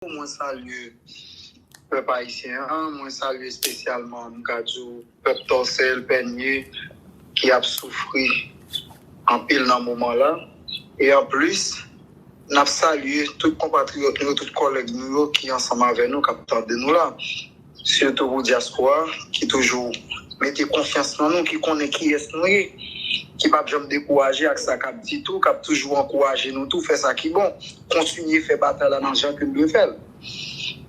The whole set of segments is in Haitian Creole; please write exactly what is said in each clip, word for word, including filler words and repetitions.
Mwen salye pèp ayisyen an, mwen salye espesyalman, m ka di w, pèp Tòsèl, Pènye, ki ap soufri anpil nan moman la. E anplis, n ap salye tout konpatriyòt nou yo, tout kòlèg nou yo ki ansanm avè nou, k ap tande nou la. Sitou pou dyaspora ki toujou mete konfyans nan nou, ki konnen kiyès nou ye, ki p ap janm dekouraje ak sa k ap di tou, k ap toujou ankouraje nou tou fè sa ki bon, kontinye fè batay la nan jan ke n dwe fè l.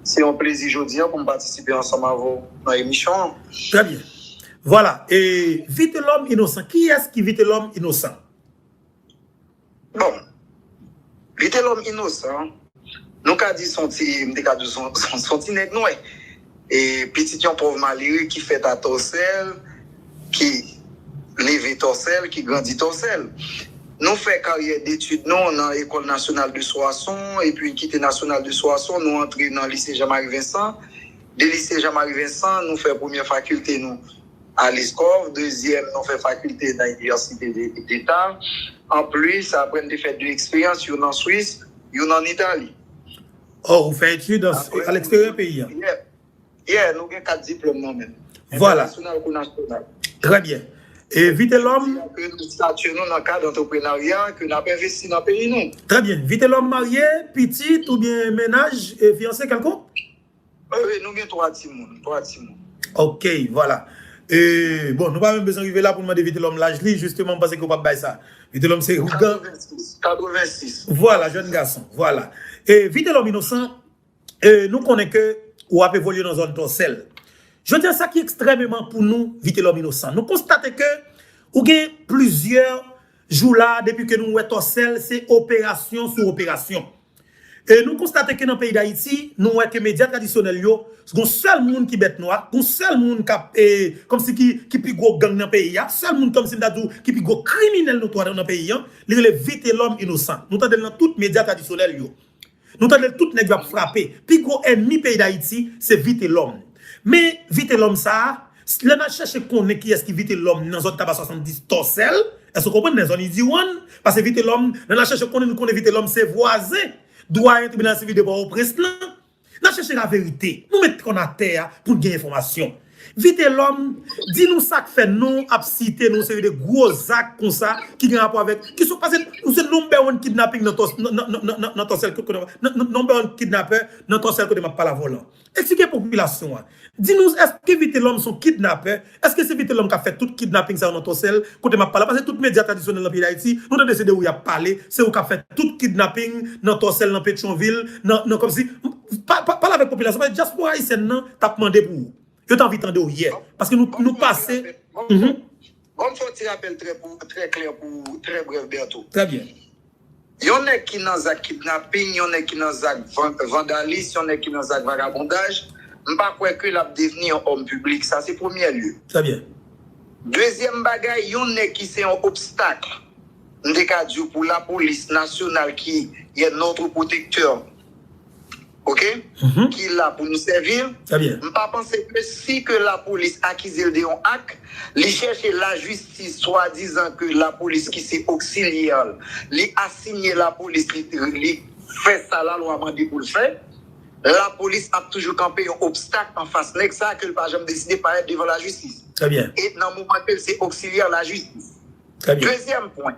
Se yon plezi jodi a pou m patisipe ansanm avè w nan emisyon an. Trè byen. Vwala. E Vitelhomme Innocent. Kiyès ki Vitelhomme Innocent? Bon, Vitelhomme Innocent, nou ka di s on ti, m te ka di s on, s on, s on ti nèg nwè. E pitit yon pòv malere ki fèt a Tòsèl, ki leve Tòsèl, ki grandi Tòsèl. Nou fè karyè detid nou nan École Nationale de Soissons, epi n kite Nationale de Soissons, nou antre nan Lise Jean Marie Vincent. De Lise Jean Marie Vincent, nou fè premyè fakilte nou a Leskòv, dezyèm, nou fè fakilte nan Inivèsite Deta. Anplis, apre n te fè de eksperyans, youn an Swis, youn an Itali. Oh, ou fè etid a leksteryè peyi a? Yeah, nou gen kat diplòm nan men n. Vwala. Entènasyonal kou nasyonal. Trè byen. E Vitelhomme? Ke nou statye nou nan kad antreprenarya, ke n ap envesti nan peyi nou. Trè byen. Vitelhomme marye, pitit oubyen mennaj, e fiyanse kèlkonk? Wi, nou gen twa timoun, twa timoun. Ok, vwala. E, bon, nou pa menm bezwen rive la pou n mande Vitelhomme laj li, jisteman, m panse ke w p ap bay sa. Vitelhomme se ougan. Katrevensis, katrevensis. Vwala, jèn gason, vwala. E, Vitelhomme Innocent, e, nou konnen ke w ap evolye nan zòn Tòsèl. Jodi a, sa ki ekstrèmeman pou nou, Vitelhomme Innocent, nou konstate ke ou gen plizyè jou la, depi ke nou wè Tòsèl, se operasyon sou operasyon. E nou konstate ke nan peyi Dayiti, nou wè ke medya tradisyonèl yo, gon sèl moun ki bèt nwa, gon sèl moun k ap, e, kòmsi ki, ki pi gwo gang nan peyi a, sèl moun kòmsi m ta di w ki pi gwo kriminèl notwa nan peyi a, li rele Vitelhomme Innocent. Nou tande l nan tout medya tradisyonèl yo. Nou tande l tout nèg yo ap frape. Pi gwo ènmi peyi Dayiti, se Vitelhomme. Men Vitelhomme sa a, lè n al chèche konnen kiyès ki Vitelhomme nan zòn Taba swasanndis Tòsèl, èske w konprann, nan zòn Idiwonn? Paske Vitelhomme, lè n al chèche konnen, nou konnen Vitelhomme se vwazen dwayen tribinal sivil de Pòtoprens lan. N al chèche laverite. Nou met kò n atè a pou n gen enfòmasyon. Vitelhomme, di nou sa k fè nou ap site nou seri de gwo zak konsa ki gen rapò avèk, ki sou, paske ou se number one kidnapping nan Tòsèl, nan, nan, nan, nan, nan Tòsèl kote, nan, nan, number one kidnapper nan Tòsèl kote m ap pale avè w lan. Eksplike popilasyon an. Di nou, èske Vitelhomme se yon kidnapè? Èske se Vitelhomme k ap fè tout kidnaping sa yo nan Tòsèl kote m ap pale? Paske tout medya tradisyonèl nan peyi Dayiti, nou tande se de ou y ap pale, se ou k ap fè tout kidnaping nan Tòsèl, nan Petyonvil, nan, nan kòmsi, pa, pa, pale avèk popilasyon, paske dyaspora ayisyèn nan t ap mande pou ou. Yo t anvi tande w yè. Paske nou, nou pase. Bon, m fè yon ti rapèl trè, pou, trè klè, pou, trè brèf, Bertho. Trè byen. Yon nèg ki nan zak kidnaping, yon nèg ki nan zak van- vandalis, yon nèg ki nan zak vagabondaj, m pa kwè ke l ap devni yon òm piblik. Sa se premyè lye. Trè byen. Dezyèm bagay, yon nèg ki se yon obstak, m te ka di w, pou lapolis nasyonal ki est notre protecteur, oke, ki la pou nou sèvi l. M pa panse ke si ke lapolis akize l de yon ak, li chèche lajistis, swadizan ke lapolis ki se oksilyè l, li asinye lapolis, li, li fè sa lalwa mande pou l fè, lapolis ap toujou kanpe yon obstak anfas nèg sa ke l pa janm deside parèt devan lajistis. E nan moman ke l se oksilyè lajistis. Dezyèm pwen,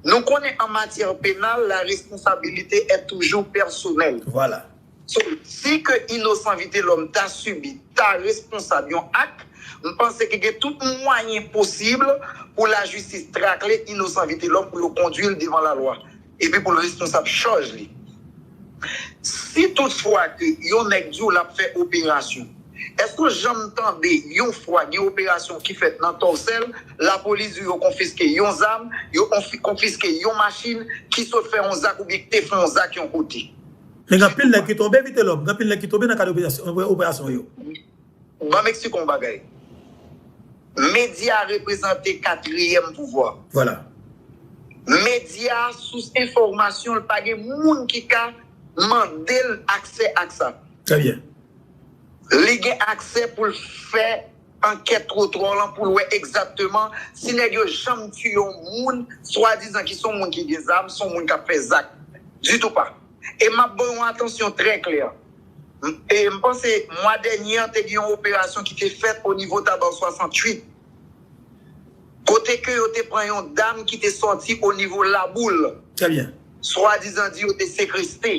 nou konnen an matyè penal, la responsabilité est toujours personnelle. Vwala. So, si ke Innocent Vitelhomme ta sibi, ta responsab yon ak, m panse ke gen tout mwayen posib pou lajistis takle Innocent Vitelhomme pou yo kondwi l devan lalwa, epi pou l responsab chaj li. Si toutfwa ke yon nèg di w l ap fè operasyon, èske w janm tande yon fwa gen operasyon ki fèt nan Tòsèl, lapolis di w yo konfiske yon zam, yo konfi- konfiske yon machin ki sot fè yon zak oubyen ki te fè yon zak yon kote? Men gen anpil nèg ki tonbe, Vitelhomme, gen anpil nèg ki tonbe nan kad operasyon, operasyon yo. Ban m eksplike w yon bagay. Medya reprezante katriyèm pouvwa. Vwala. Medya sous enfòmasyon, l pa gen moun ki ka mande l aksè ak sa. Trè byen. Li gen aksè pou l fè ankèt twotwa lan pou l wè egzakteman si nèg yo janm tiye yon moun, swadizan ki se yon moun ki gen zam, se yon moun k ap fè zak. Ditou pa. E m ap ba w yon atansyon trè klè. E m panse mwa dènye an te gen yon operasyon ki te fèt o nivo Taba swasanntuit, kote ke yo te pran yon dam ki te sòti o nivo Laboul. Trè byen. Swadizan di yo te sekreste.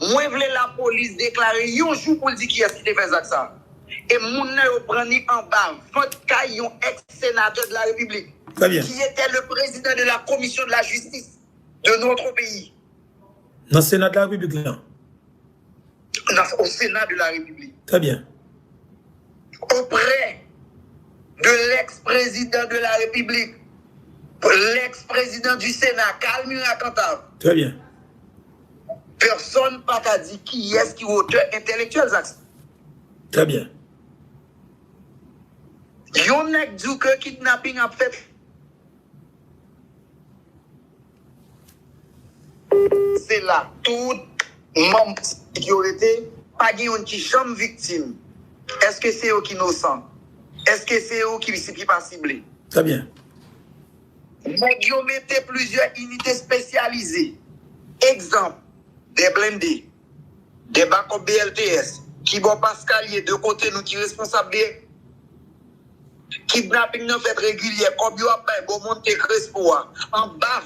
Mwen vle lapolis deklare yon jou pou l di kiyès ki te fè zak sa. E moun nan yo pran li anba vant kay yon ex-sénateur de la République, Très bien. Qui était le président de la commission de la justice de notre pays. Nan Sena de la Repiblik lan. Dans- au Sénat de la République. Très bien. Auprès de l'ex-président de la République, l'ex-président du Sénat, Carl Murat Cantave. Très bien. Personne pa ka di kiyès ki otè entèlektyèl zak sa. Très bien. Yon nèg di w ke kidnapping ap fèt. Se la tout manm yo rete, pa gen youn ki janm viktim. Èske se yo ki nosan? Èske se yo ki, ki pa sible? Très bien. Nèg yo mete plizyè inite espesyalize. Egzanp, de blende, de bakòp B L T S, ki bò Pascal ye, de kote nou ki responsab de kidnaping nan fèt regilye, kòb yo ap bay bò monte Krespo a, anba.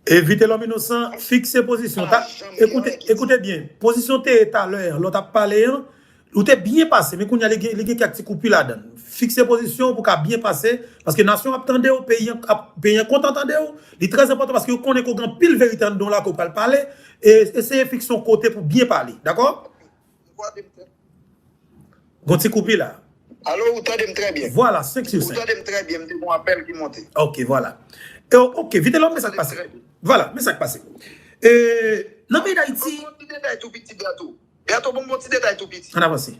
E Vitelòm Inosan fikse pozisyon. Ta, ekoute, ekoute byen. Pozisyon te ye talè an, lè w t ap pale an, ou te byen pase, men kounye a li gen, li gen kèk ti koupi ladan l. Fikse pozisyon pou ka byen pase, paske nasyon ap tande w, peyi an ap, peyi an kontan tande w. Li trè enpòtan paske yo konnen ke w gen anpil verite anndan w la ke w pral pale. E eseye fikse yon kote pou byen pale, dakò? Gon ti koupi la. Alo, ou tande m trè byen? Vwala, senk sou senk. Ou tande m trè byen, m te gon apèl ki monte. Ok, vwala. E, ok, Vitelòm, men sa k pase. Vwala, men sa k pase. E, nan peyi Dayiti. Bon, bon, ti detay tou piti, Berto. Berto, bon, bon, ti detay tou piti. Ann avanse.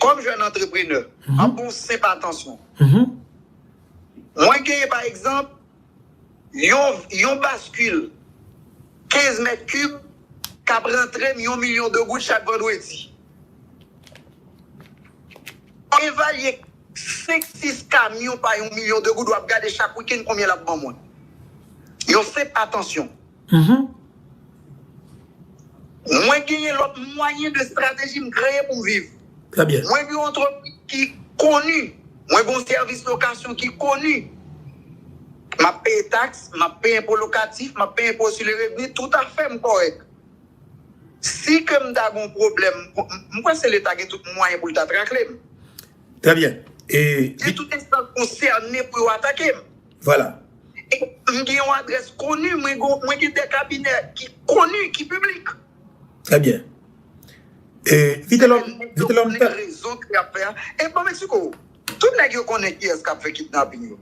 Kòm jèn antreprenè, Mhm. An bon senp atansyon. Mhm. Mwen genyen, pa egzanp, yon, yon baskil kenz mèt kib k ap rantre m yon milyon de goud chak vandredi. Evalye senk, sis kamyon pa yon milyon de goud, w ap gade chak wikenn konbyen l ap ban mwen. Yon senp atansyon. Mhm. Mwen genyen lòt mwayen de estrateji m kreye pou m viv. Très bien. Mwen gen yon antrepriz ki koni. Mwen gen yon sèvis lokasyon ki koni. M ap peye taks, m ap peye enpo lokatif, m ap peye enpo sou le revni, tout afè m kòrèk. Si ke m ta gen yon pwoblèm, m, m kwè se Leta gen tout mwayen pou l ta takle m. Très bien. E, Gen tout enstans konsène pou yo atake m. Vwala. E m gen yon adrès koni, mwen gen, mwen gen de kabinè ki koni, ki piblik. Très bien. E, Vitelòm, Vitelòm, Nèg yo konnen rezon ki ap fè a. E bon, Meksiko, tout nèg yo konnen kiyès k ap fè kidnaping yo.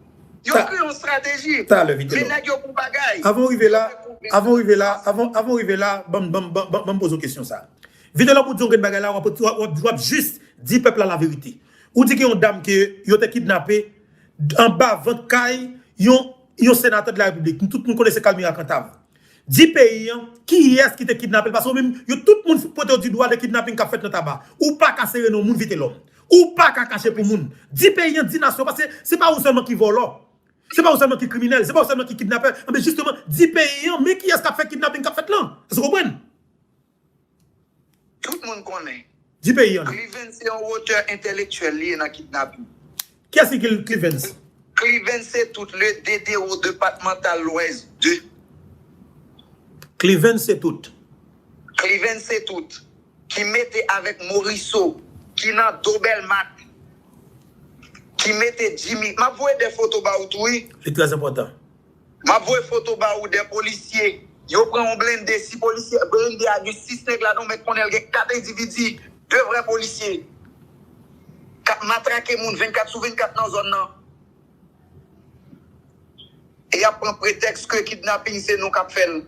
Yo kreye yon estrateji. Talè, Vitelòm. Men nèg yo pou bagay. Avan w rive la, avan w rive la, avan, avan w rive la, ban m, ban m, ban m, ban m poze w kesyon sa. Vitelòm, ou di yon grenn bagay la, w ap, w ap, w ap jis di pèp la laverite. Ou di gen yon dam ke yo te kidnape anba vant kay yon, yon senatè de la Repiblik. Tout moun konnen se Kalmira Kantav. Di peyi an, kiyès ki te kidnape l? Paske ou menm, yo tout moun pote w di dwa de kidnaping k ap fèt nan Taba. Ou pa ka sere non moun, Vitelòm. Ou pa ka kache pou moun. Di peyi an, di nasyon, paske se pa ou sèlman ki vòlò. Se pa ou sèlman ki kriminèl, se pa ou sèlman ki kidnapè. Anben, jisteman, di peyi an, men kiyès k ap fè kidnaping k ap fèt lan. Èske w konprann? Tout moun konnen. Di peyi an. Cliven se yon otè entèlektyèl li ye nan kidnaping. Kiyès ki Cl-, Clivens? Cliven se tout le D D O départemental Lwès de. Clivens se tout. Cliven se tout. Ki mete avèk Morisseau, ki nan do Bèlmat, ki mete Jimmy. M ap voye de foto ba ou tou, wi. Li trè enpòtan. M ap voye foto ba ou de polisye. Yo pran yon blende, sis polisye, blende a gen sis nèg ladan, mèt konnen l gen kat endividi, de vrè polisye. K ap matrake moun vennkat sou vennkat nan zòn nan. E y ap pran pretèks ke kidnaping se nou k ap fè l.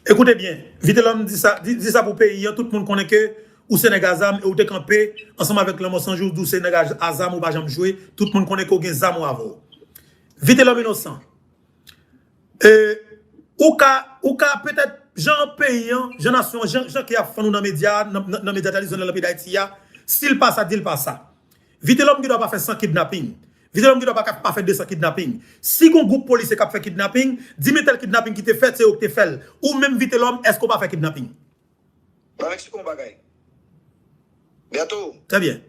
Ekoute byen, Vitelòm di sa, di, di sa pou peyi an, tout moun konnen ke ou se nèg a zam e ou te kanpe ansanm avèk Lanmò San Jou, di w se nèg a, a zam, ou pa janm jwe, tout moun konnen ke w gen zam ou avè w. Vitelòm Inosan. E, ou ka, ou ka petèt, jan peyi an, jan nasyon an, jan, jan ke y ap fann ou nan medya, nan, nan, nan medya tradisyonèl nan peyi Dayiti a, si l pa sa, di l pa sa. Vitelòm gen dwa pa fè san kidnaping. Vitelòm gen dwa pa ka pa fè de san kidnaping. Si gon gwoup polisye k ap fè kidnaping, di men tèl kidnaping ki te fèt, se yo ki te fè l. Ou menm Vitelòm, èske w pa fè kidnaping? Ban m eksplike yon bagay. Bèto, Trè byen.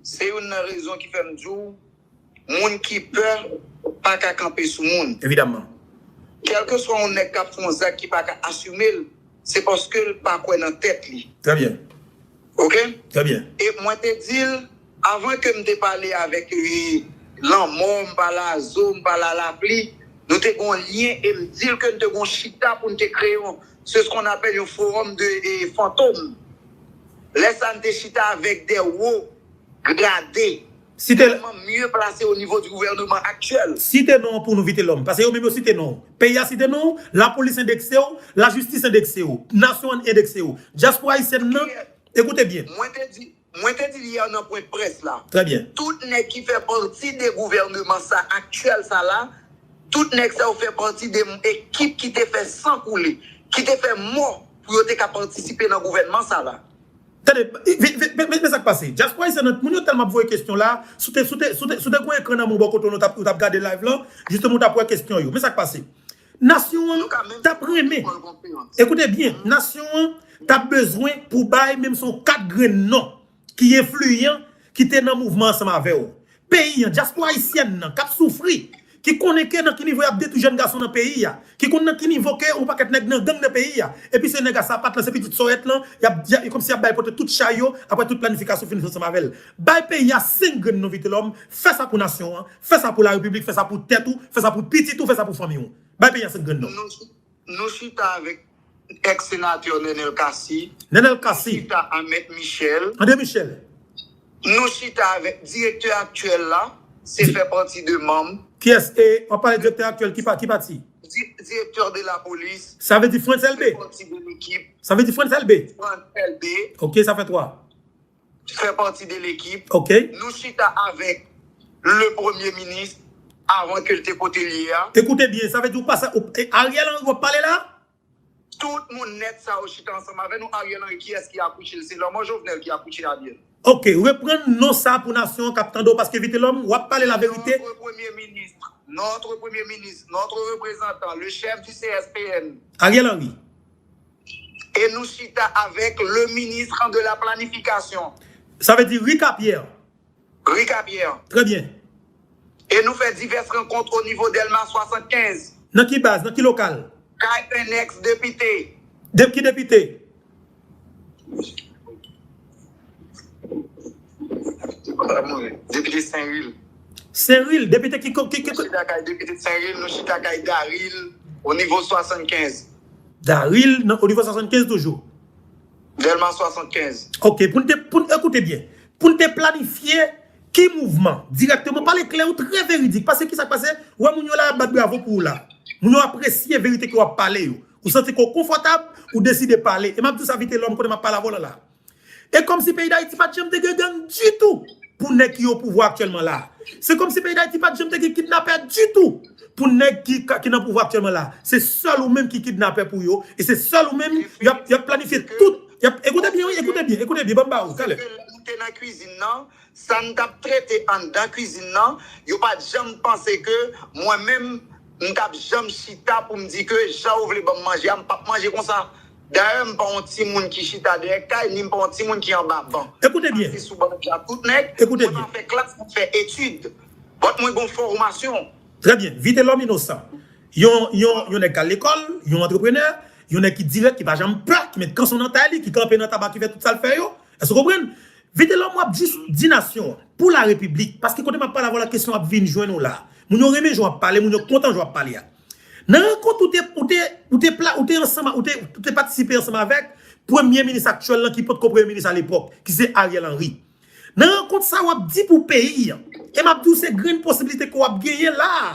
Se youn nan rezon ki fè m di w, moun ki pè pa ka kanpe sou moun. Evidamman. Kèlkeswa yon nèg k ap fè yon zak ki pa ka asime l, se paske l pa kwè nan tèt li. Trè byen. Ok? Trè byen. E mwen te di l, avan ke m te pale avèk li, lanmò, m pale a zo, m pale a lapli, nou te gen yon lyen e m di l ke n te gen yon chita pou n te kreye yon, se ce qu'on appelle yon forum de e, fantôme. Lè sa a, n te chita avèk de wo grade, Site, tèlman mye plase o nivo di gouvènman aktyèl. Site non pou nou Vitelòm. Paske yo menm yo site non. Peyi a site non, lapolis endekse w, lajistis endekse w, nasyon an endekse w. Dyaspora ayisyèn nan, ekoute byen. Mwen te di, mwen te di l yè nan pwen près la. Trè byen. Tout nèg ki fè pati de gouvènman sa aktyèl sa la, tout nèg sa yo fè pati de ekip ki te fè san koule, ki te fè mò pou yo te ka patisipe nan gouvènman sa la. Tande, men sa k pase. Dyaspora ayisyèn nan, moun yo tèlman ap voye kesyon la, si w te, si w te, si w te, si w te gen yon ekran nan men w bò kote w, ou t ap, ou t ap gade live lan, jisteman ou t ap wè kesyon yo. Men sa k pase. Nasyon an t ap renmen. Ekoute byen, nasyon an t ap bezwen pou bay menm si yon kat grenn non ki enfliyan, ki te nan mouvman ansanm avè w. Peyi an, dyaspora ayisyèn nan, k ap soufri, ki konnen ke nan ki nivo y ap detwi jèn gason nan peyi a, ki konn nan ki nivo ke yon pakèt nèg nan gang nan peyi a, epi se nèg a sapat lan, se pitit sòyèt lan, y ap, y ap, kòmsi y ap bay pote tout chay yo, apre tout planifikasyon fin fèt ansanm avè l. Bay peyi a senk grenn non Vitelòm, fè sa pou nasyon an, fè sa pou larepiblik, fè sa pou tèt ou, fè sa pou pitit ou, fè sa pou fanmi w. Bay peyi a senk grenn non. Nou, nou chita avèk èks senatè Nenel Cassy. Nenel Cassy. Chita a Mèt Michel. André Michel. Nou chita avèk direktè aktyèl la, se fè pati de manm. Kiyès? E, w ap pale direktè aktyèl ki pa, ki pati? Di, direktè de la polis. Sa vle di Frantz Elbé? Fè pati de lekip. Sa vle di Frantz Elbé? Frantz Elbé. Ok, sa fè twa. Fè pati de lekip. Ok. Nou chita avèk le premye minis avan ke l te kote l ye a. Ekoute byen, sa vle di ou pa sa, ou, e, Ariel Henry w ap pale la? Tout moun nèt sa yo chita ansanm avè nou. Ariel Henry, kiyès ki akouche l? Se lanmò Jovenel ki akouche Ariel. Ok, reprann non sa pou nasyon an k ap tande w, paske Vitelòm, w ap pale laverite. Notre Premier ministre, notre Premier ministre, notre représentant, le chef du C S P N. Ariel Henry. Et nous chita avec le ministre de la planification. Sa vle di Ricapierre. Ricapierre. Trè byen. Et nous fait diverses rencontres au niveau Delma soixante-quinze. Nan ki baz, nan ki lokal? Kay un ex-député. De ki depite? Depite Saint-Ril. Saint-Ril, depite ki, ki, ki, Nou chita kay depite Saint-Ril, nou chita kay Daril, o nivo swasann kenz. Daril, nan, o nivo swasann kenz toujou. Delma swasann kenz. Ok, pou n te, pou n, ekoute byen. Pou n te planifye ki mouvman, dirèkteman, pale klè, ou trè veridik. Paske ki sa k pase? Ou wè moun yo la ap bat bravo pou ou la. Moun yo apresye verite ke w ap pale yo. Ou santi ke w konfòtab, ou deside pale. E m ap di w sa Vitelòm, kote m ap pale avè w la la. E kòmsi peyi Dayiti pa t janm te gen gang ditou pou nèg ki o pouvwa aktyèlman la. Se kòmsi peyi Dayiti pa t janm te gen kidnapè ditou pou nèg ki, ki nan pouvwa aktyèlman la. Se sèl ou menm ki kidnapè pou yo, e se sèl ou menm y ap, y ap planifye tout. Y ap, ekoute byen, wi, ekoute byen, ekoute byen, ban m ba ou, talè. Paske lè nou te nan kwizin nan, sa n t ap trete anndan kwizin nan, yo pa t janm panse ke mwen menm, m t ap janm chita pou m di ke jan yo vle ban m manje a, m p ap manje konsa. Dayè, m pa yon timoun ki chita dèyè kay, ni m pa yon timoun ki anba ban. Ekoute byen. Asou ban pye a tout nèg, Ekoute mwen byen. Pa fè klas, mwen fè etid. But mwen gon fòmasyon. Trè byen. Vitelòm Inosan. Yon, yon, yon nèg k al lekòl, yon antreprenè, yon nèg ki dirèk, ki pa janm pè, ki met kanson nan tay li, ki kanpe nan taba, ki fè tout sa l fè yo. Èske w konprann? Vitelòm, w ap jis di nasyon an, pou larepiblik, paske kote m ap pale avè w la, kesyon ap vin jwenn ou la. Moun yo renmen jan w ap pale, moun yo kontan jan w ap pale a. Nan rankont ou te, ou te, ou te, pla- ou te ansanm, ou te, ou te patisipe ansanm avèk premye minis aktyèl lan ki potko premye minis alepòk, ki se Ariel Henry. Nan rankont sa w ap di pou peyi an, e m ap di w se grenn posiblite ke w ap genyen la a.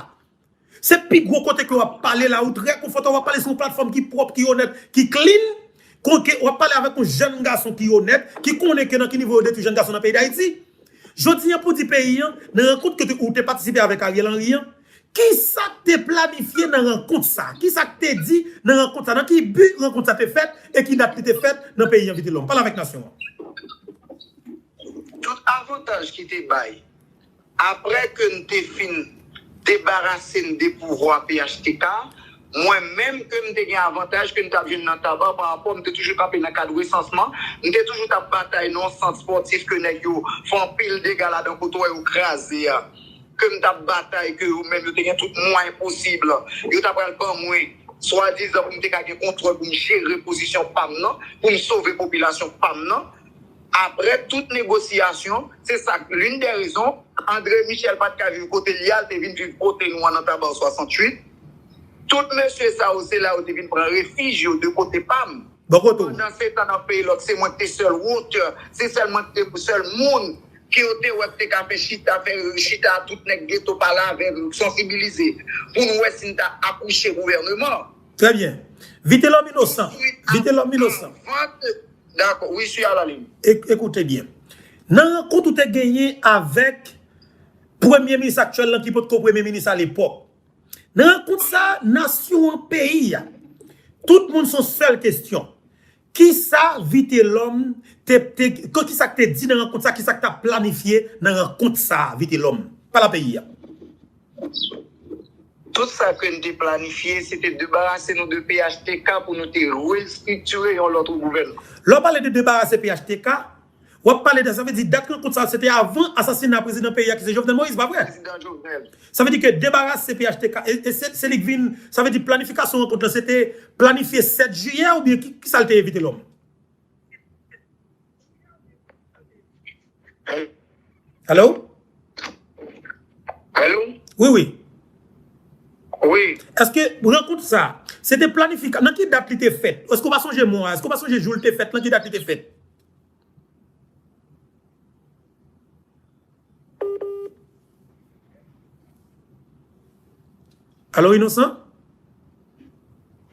Se pi gwo kote ke w ap pale la, ou trè konfòtab, w ap pale sou yon platfòm ki pwòp, ki onèt, ki clean, kote w ap pale avèk yon jèn gason ki onèt, ki konnen ke nan ki nivo yo detwi jèn gason nan peyi Dayiti. Jodi an pou di peyi an, nan rankont ke te- ou te patisipe avèk Ariel Henry an, kisa k te planifye nan rankont sa? Kisa k te di nan rankont sa? Nan ki bi rankont sa te fèt e ki dat li te fèt nan peyi an Vitelòm? Pale avèk nasyon an. Tout avantaj ki te bay Apre ke n te fin debarase n de pouvwa P H T K, mwen menm ke m te gen avantaj ke m t ap jwenn nan Taba pa rapò m te toujou kanpe nan kad resansman, m te toujou t ap batay nan yon sant spòtif ke nèg yo fè anpil dega ladan kote w wè yo kraze a. Ke m t ap batay, ke yo menm yo te gen tout mwayen posib. Yo ta pral ban mwen swadizan pou m te ka gen kontwòl pou m jere pozisyon pa m nan, pou m sove popilasyon pa m nan. Apre tout negosyasyon, se sa l'une des raisons, André Michel pa t ka viv kote l ye a, l te vin viv kote nou an nan Taba swasanntuit. Tout mesye sa yo, se la yo te vin pran refij yo de kote pa m. Bò kote w. Pandan se tan nan peyi lòk, se mwen ki te sèl wotè, se sèl mwen ki te sèl moun ke yo te wè ki te ka fè chita, fè chita a tout nèg geto pale avè l, sansibilize, pou n wè si n ta akouche gouvèneman. Trè byen. Vitelòm Inosan. Vitelòm Inosan. Dakò, wi, je suis à la ligne. Ekoute byen. Nan rankont ou te genyen avèk premye minis aktyèl lan ki potko premye minis alepòk. Nan rankont sa, nasyon an, peyi a, tout moun se yon sèl kesyon. Kisa Vitelòm te, te, ko- kisa k te di nan rankont sa, kisa k t ap planifye nan rankont sa, Vitelòm? Pale a peyi a. Tout sa ke n te planifye, se te debarase nou de P H T K pou nou te restriktire yon lòt gouvènman. Lè w pale de debarase P H T K, w ap pale de, sa vle di dat rankont sa, se te avan asasina prezidan peyi a ki se Jovenel Moïse, pa vre? Prezidan Jovenel. Sa vle di ke debarase P H T K, e, e se, se li k vin, sa vle di planifikasyon rankont lan, se te planifye sèt jiyè oubyen ki, ki sa l te ye, Vitelòm? Alo? Alo? Wi, wi. Wi. Èske rankont sa, se te planifika-, nan ki dat li te fèt? Èske w pa sonje mwa? Èske w pa sonje jou l te fèt? Nan ki dat li te fèt? Alo, Inosan?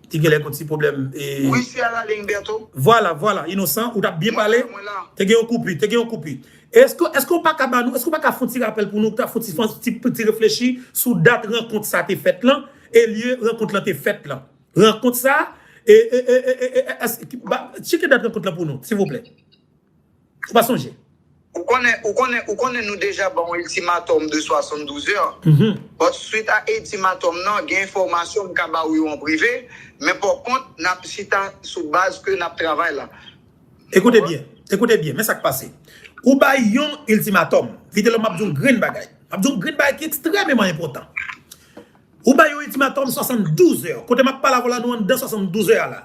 Ti genlè gon ti pwoblèm. E... Wi, se a la ligne, Berto. Vwala, vwala, Inosan, ou t ap byen pale. Mwen la, mwen la. Te gen yon koupi, te gen yon koupi. Èske, èske w pa ka ba nou, èske w pa ka fè yon ti rapèl pou nou, ta fè yon ti, fè yon ti, ti reflechi sou dat rankont sa te fèt lan, e lye rankont lan te fèt lan? Rankont sa, e, e, èske, ba, tcheke dat rankont lan pou nou, silvouplè. Ou pa sonje? Ou konnen, ou konnen, ou konnen nou deja ba yon iltimatòm de swasanndouz è. But swit a iltimatòm nan, gen enfòmasyon m ka ba ou yo an prive, men pa kont, n ap chita sou baz ke n ap travay la. Ekoute byen, ekoute byen, men sa k pase. Ou bay yon iltimatòm. Vitelòm, m ap di w yon grenn bagay. M ap di w yon grenn bagay ki ekstrèmeman enpòtan. Ou bay yon iltimatòm swasanndouz è. Kote m ap pale avè w la, nou anndan swasanndouz è a la.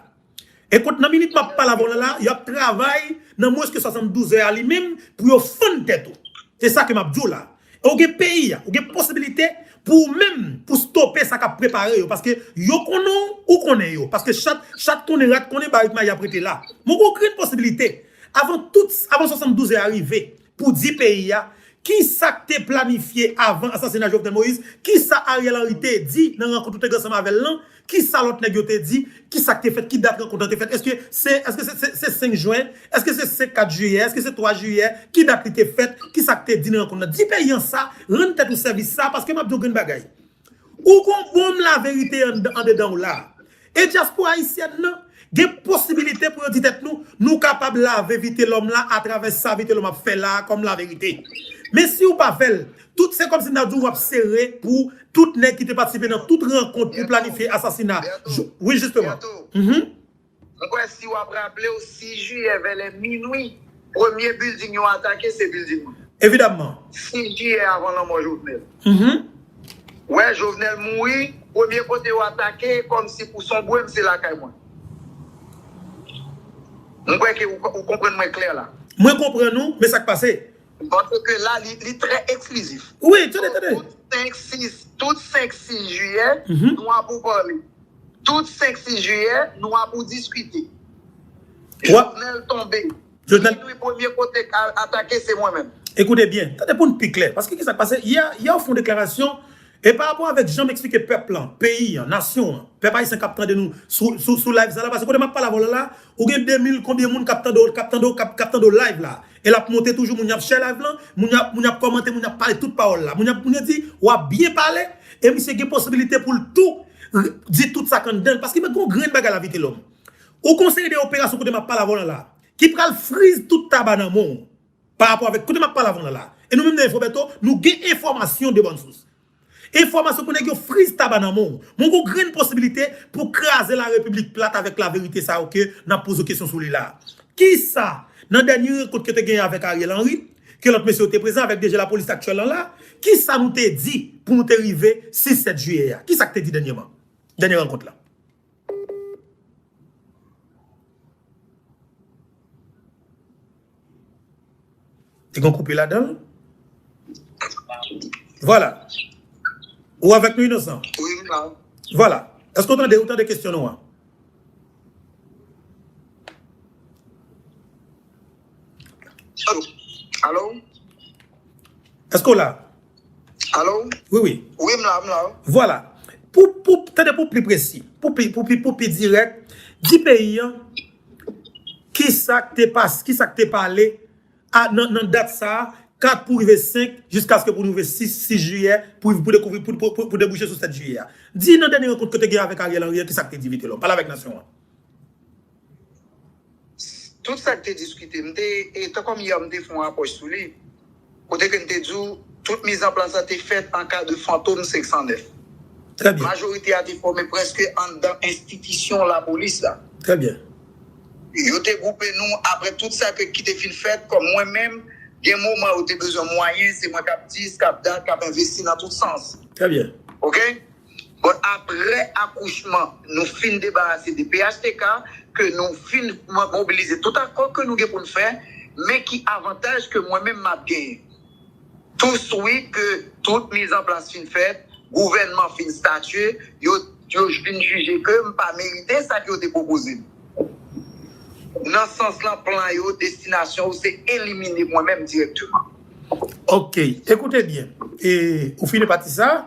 E kot nan minit m ap pale avè w la, la, y ap travay nan mwens ke swasanndouz è a li menm pou yo fann tèt ou. Se sa ke m ap di w la. E ou gen peyi a, ou gen posibilite pou ou menm, pou stope sa k ap prepare yo. Paske yo konnen w, ou konnen yo. Paske chat, chat konnen rat konnen, barik mayi ap rete la. Men w gen yon grenn posibilite. Avan tout, avan swasanndouz è a rive, pou di peyi a, kisa k te planifye avan asasina Jovenel Moïse, kisa Ariel Henry te di nan rankont ou te gen ansanm avè l lan, kisa lòt nèg yo te di, kisa k te fèt, ki dat rankont lan te fèt, èske se, èske se, se, se senk jen, èske se senk, kat jiyè, èske se twa jiyè, ki dat li te fèt, kisa k te di nan rankont lan? Di peyi an sa, rann tèt ou sèvis sa, paske m ap di w grenn bagay. Ou gon bonm laverite ann-, andedan w la. E dyaspora ayisyèn nan gen posibilite pou yo di tèt nou, nou kapab lave Vitelòm la atravè sa Vitelòm ap fè la kòm laverite. Men si w pa fè l, tout se kòmsi n ap di w ap sere pou tout nèg ki te patisipe nan tout rankont pou planifye asasina. Wi, jisteman. Mwen kwè si w ap raple w, sis jiyè vè lè minwi, premye bilding yo atake, se bilding mwen. Evidamman. Sis jiyè avan lanmò Jovenel. Wè, Jovenel mouri, premye kote yo atake, kòmsi pou sonbre m, se lakay mwen. Mwen kwè ke ou, ou konprann mwen klè la. Mwen konprann ou, men sa k pase? Paske la, li, li trè eksklizif. Wi, tande, tande. Tout senk, sis, tout senk, sis jiyè, nou ap ou pale. Tout senk, sis jiyè, nou ap ou diskite. Jovenel tonbe. Jovenel. Minwi, premye kote k al atake, se mwen menm. Ekoute byen, tande pou n pi klè. Paske kisa k pase? Yè, yè w fè yon deklarasyon, e pa rapò avèk jan m eksplike pèp lan, peyi an, nasyon an, pèp ayisyen k ap tande nou sou, sou, sou live sa la, paske kote m ap pale avè w la, la, ou gen de mil konbyen moun k ap tande w, k ap tande w, k ap, k ap tande w live la. E l ap monte toujou, moun y ap share live lan, moun y ap, moun y ap kòmante, moun y ap pale tout pawòl la. Moun y ap, moun yo di, w ap byen pale, e misye gen posibilite pou l tou r-, di tout sa k anndan l. Paske mwen gen yon grenn bagay la, Vitelòm. Ou gon seri de operasyon kote m ap pale avè w lan la, ki pral friz tout taba nan men w. Pa rapò avèk kote m ap pale avè w lan la. E nou menm nan Info Bertho, nou gen enfòmasyon de bòn sous. Enfòmasyon pou nèg yo friz taba nan men w. Mwen gen yon grenn posibilite pou kraze la repiblik plat avèk laverite sa yo ke n ap poze w kesyon sou li la. Kisa, nan dènye rankont ke te genyen avèk Ariel Henry, ke lòt mesye yo te prezan avèk D G lapolis aktyèl lan la, kisa nou te di pou nou te rive sis sèt jiyè a? Kisa k te di dènyèman? Dènye rankont la. Te gen koupe ladan l. Vwala. Ou avèk nou, Inosan? Wi, m la. Vwala. Èske w tande, ou tande kesyon nou an? Alo? Alo? Èske w la? Alo? Wi, wi. Wi, m la, m la. Vwala. Pou, pou, tande pou pi presi, pou pi, pou pi, pou pi dirèk, di peyi an, kisa k te pas, kisa k te pale a, nan, nan dat sa a, kat pou rive senk, jiskaske pou nou rive sis, sis jiyè, pou, pou dekouvri, pou, pou, pou, pou debouche sou sèt jiyè a. Di nan dènye rankont ke w te gen avèk Ariel Henry an, kisa k te di Vitelhomme? Pale avèk nasyon an. Tout sa k te diskite, m te, e, tankou yè, m te fè yon apwòch sou li. Kote ke m te di w, tout mizanplas la te fèt an ka de Fantom senk san nèf. Trè byen. Majorite a te fòme prèske anndan enstitisyon lapolis la. Trè byen. Yo te gwoupe nou apre tout sa ke, ki te fin fèt, kòm mwen menm, gen moman yo te bezwen mwayen, se mwen k ap dis, k ap dat, k ap envesti nan tout sans. Trè byen. Oke? Bon, apre akouchman, nou fin debarase de P H T K, ke nou fin mo-, mobilize tout akò ke nou gen pou n fè, men ki avantaj ke mwen menm m ap genyen. Tou swi ke tout mizanplas fin fèt, gouvènman fin statye, yo, yo vin jije ke m pa merite sa ke yo te pwopoze m. Nan sans lan, plan yo, destinasyon yo, se elimine mwen menm dirèkteman. Oke, ekoute byen. E, ou fini pati sa a?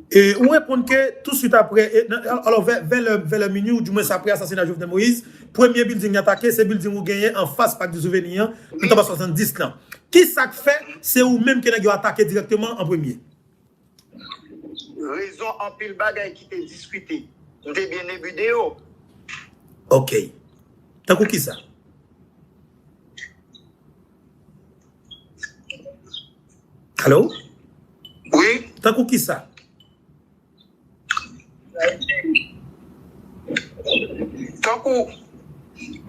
E ou reponn ke touswit apre, e, nan, alò, vè, vè lè, vè lè minui, ou dimwens apre asasina Jovenel Moïse, premye bilding yo atake, se bilding ou genyen anfas Parc du Souvenir an, nan Taba swasanndis lan. Kisa k fè se ou menm ke nèg yo atake dirèkteman an premye? Rezon anpil bagay ki te diskite. M te byen ebide yo. Oke. Tankou kisa? Alo? Wi. Tankou kisa? Tankou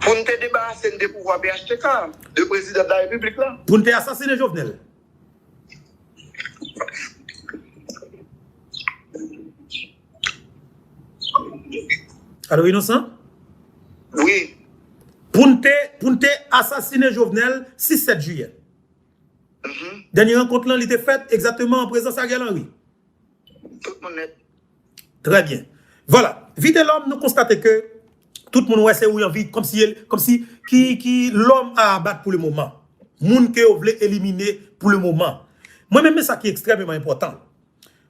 pou n te debarase n de pouvwa P H T K, de prezidan de la repiblik la. Pou n te asasine Jovenel. Alo, Inosan? Wi. Pou n te, pou n te asasine Jovenel sis sèt jiyè. Mhm. Dènye rankont lan, li te fèt egzakteman an prezans Ariel Henry. Tout moun nèt. Trè byen. Vwala. Vitelhomme, nou konstate ke tout moun wè se ou y anvi, kòmsi, kòmsi ki, ki l'homme à abattre pour le moment. Moun ke yo vle elimine pou le moman. Mwen menm, men sa ki ekstrèmeman enpòtan.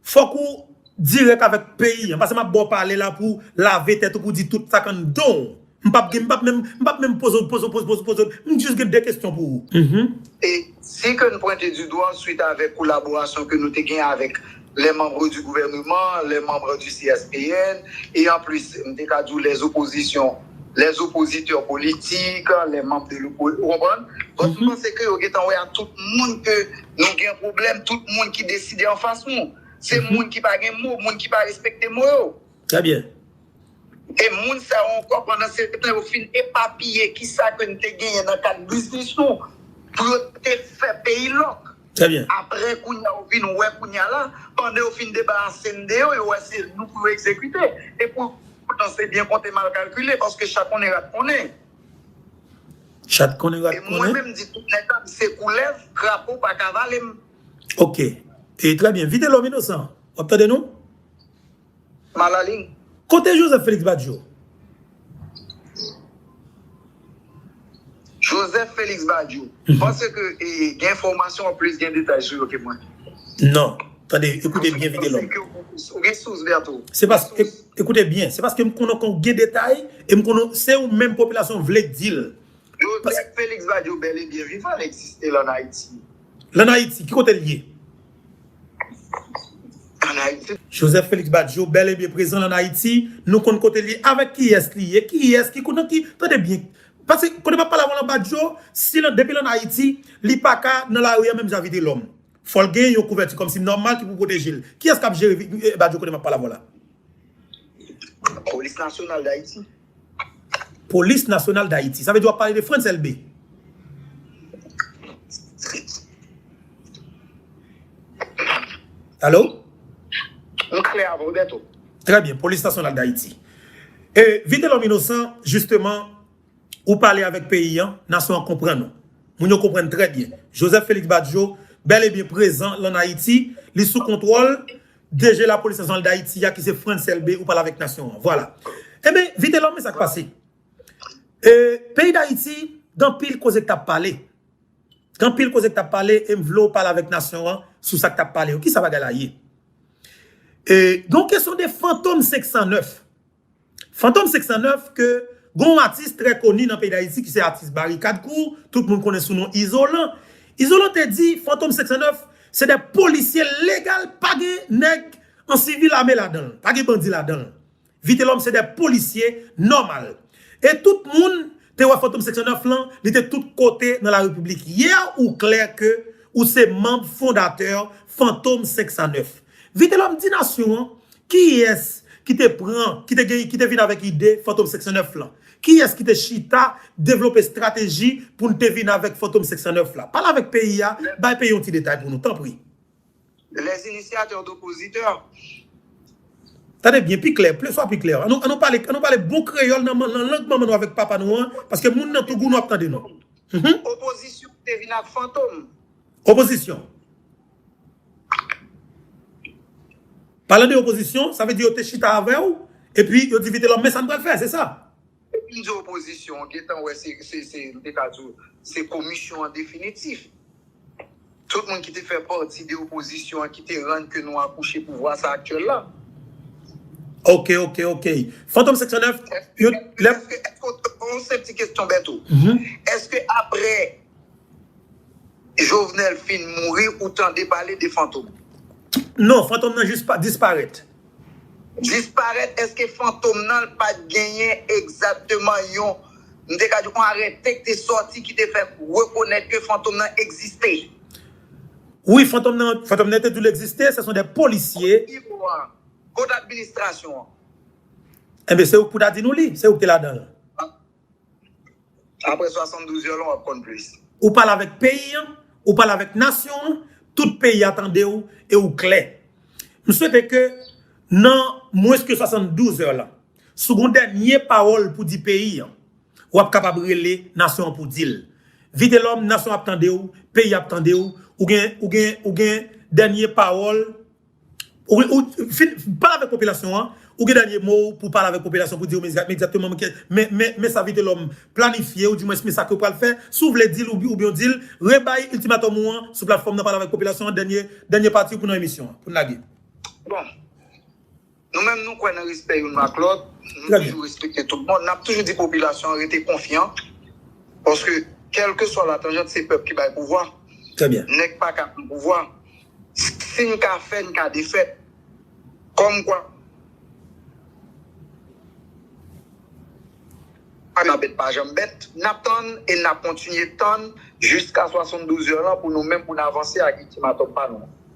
Fòk ou dirèk avèk peyi an. Paske m ap ba w pale la pou lave tèt ou, pou di tout sa k anndan w. M p ap gen, m p ap menm, m p ap menm poze, poze, poze, poze, poze. M jis gen de kesyon pou ou. Mhm. E si ke n pwente di dwa suit avèk kolaborasyon ke nou te gen avèk les membres du gouvernement, les membres du C S P N, e an plis, m te ka di w les oppositions, les oppositeurs politiques, les membres de l'opposition, ou konprann? Donk, m panse ke yo gentan wè a tout moun ke nou gen pwoblèm, tout moun ki deside anfas nou. Se moun ki pa gen mo, moun ki pa respekte mo yo. Trè byen. E moun sa yo ankò, pandan se tan yo fin epapiye kisa ke n te genyen nan kad biznis nou, pou yo te fè peyi lòk. Trè byen. Apre, kounye a, yo vin wè kounye a la, pandan yo fin debarase n de yo, yo wè se nou pou yo egzekite. E poutan, se byen konte mal kalkile, paske chat konnen, rat konnen. Chat konnen, rat konnen. E mwen menm, m di tout nèg la, m se koulèv, krapo pa ka vale m. Oke. E trè byen. Vitelhomme Inosan, w ap tande nou? Malalin. Kote Joseph Félix Badio? Joseph Félix Badio. Mhm. Paske, e, gen enfòmasyon, plis gen detay sou yo ke mwen. Non. Tande, ekoute byen, Vitelhomme. Ou gen sous, Bertho. Se paske, ekoute byen, se paske m konnen ke w gen detay, e m konnen se ou menm popilasyon vle di l. Joseph Félix Badio bèl e byen vivan, l egziste la ann Ayiti. La ann Ayiti, ki kote l ye? Ann Ayiti. Joseph Félix Badio bèl e byen prezan la ann Ayiti. Nou konn kote l ye, avèk kiyès li ye, kiyès ki konnen ki, tande byen. Paske kote m ap pale avè w la, Badio, si l, depi l ann Ayiti, li pa ka nan lari a menm jan avèk Vitelhomme. Fò l gen yon kouvèti kòmsi nòmal ki pou pwoteje l. Kiyès k ap jere vi- eh, Badjo kote m ap pale avè w la? Polis Nasyonal Dayiti. Polis Nasyonal Dayiti. Sa vle di w ap pale de Frantz Elbé. Alo? M klè avè w, Bèto. Trè byen, Polis Nasyonal Dayiti. E Vitelòm Inosan, jisteman, ou pale avèk peyi an, nasyon an konprann ou. Moun yo konprann trè byen. Joseph Félix Badjo, bèl e byen prezan lan Ayiti, li sou kontwòl D G Lapolis Nasyonal Dayiti a, ki se Frantz Elbé, ou pale avèk nasyon an. Vwala. Ebyen, Vitelòm, men sa k pase. E, peyi Dayiti, gen anpil koze k t ap pale. Gen anpil koze k t ap pale, e m vle w pale avèk nasyon an sou sa k t ap pale yo. Kisa bagay la ye? E, gen yon kesyon de Fantom senk san nèf. Fantom senk san nèf ke gen yon atis trè koni nan peyi Dayiti ki se atis Barikad Crew, tout moun konnen sou non Izolan. Izolan te di Fantom senk san nèf se de polisye legal, pa gen nèg an sivil ame ladan l, pa gen bandi ladan l. Vitelòm se de polisye nòmal. E tout moun te wè Fantom senk san nèf lan, li te tout kote nan la repiblik. Yè ou klè ke ou se manm fondatè Fantom senk san nèf. Vitelòm, di nasyon an, kiyès ki te pran, ki te gen, ki te vin avèk ide Fantom senk san nèf lan? Kiyès ki te chita, devlope estrateji pou n te vin avèk Fantom senk san nèf la? Pale avèk peyi a, bay peyi yon ti detay pou nou, tanpri. Les initiateurs d'oppositeurs. Tande byen, pi klè, ple swa pi klè. An nou, an nou pale, an nou pale bon kreyòl nan, nan lang manman nou avèk papa nou an, paske moun nan Tougou nou ap tande nou. Mhm. Opozisyon te vin ak Fantom. Opozisyon. Palan de opozisyon, sa vle di yo te chita avè w, epi yo di Vitelòm, men sa n pral fè, se sa. Epi m di opozisyon, gentan wè se, se, se, m te ka di w, se komisyon an definitif. Tout moun ki te fè pati de opozisyon an ki te rann ke nou akouche pouvwa sa aktyèl la. Ok, ok, ok. Fantom senk san nèf, yo, lè, Èske, èske, yon senp ti kesyon, Bèto. Mhm. Èske apre Jovenel fin mouri, ou tande pale de Fantom? Non, Fantom nan jis pa, disparèt. Disparèt, èske Fantom nan pa t genyen egzakteman yon, m te ka di, yon arete ki te sòti ki te fè rekonèt ke Fantom nan egziste? Wi, Fantom nan, Fantom nan te di l egziste, se son de polisye. Nivo a, kot administrasyon an? Enben, se ou k pou ta di nou li, se ou k te ladan l. Apre swasanndouz zè lan, w ap konn plis. Ou pale avèk peyi an, ou pale avèk nasyon an, tout peyi a tande w e ou klè. M swete ke nan mwens ke swasanndouz zè lan, si w gen yon dènye pawòl pou di peyi an, w ap kapab rele nasyon an pou di l. Vitelòm, nasyon ap tande w, peyi ap tande w, ou gen, ou gen, ou gen dènye pawòl, ou, ou fin, pale avèk popilasyon an, ou gen dènye mo w pou pale avèk popilasyon pou di yo men egzakteman men, men, men, men sa Vitelòm planifye, ou dimwens men sa ke w pral fè, si w vle di l oubyen, oubyen w di l, rebay iltimatòm ou an sou platfòm nan pale avèk popilasyon an, dènye, dènye pati pou nan emisyon an, pou n lage. Bon, nou menm nou kwè nan respè youn ak lòt, nou Trè byen. Toujou respekte tout moun, n ap toujou di popilasyon an rete konfyan, paske kèlkeswa latanjant se pèp ki bay pouvwa. Trè byen. Nèg pa ka pran pouvwa. Si n ka fè, n ka defèt. Kòmkwa, pa ka bèt, pa janm bèt. N ap tann e n ap kontinye tann jiska swasanndouz zè lan pou nou menm, pou n avanse ak iltimatòm pa nou.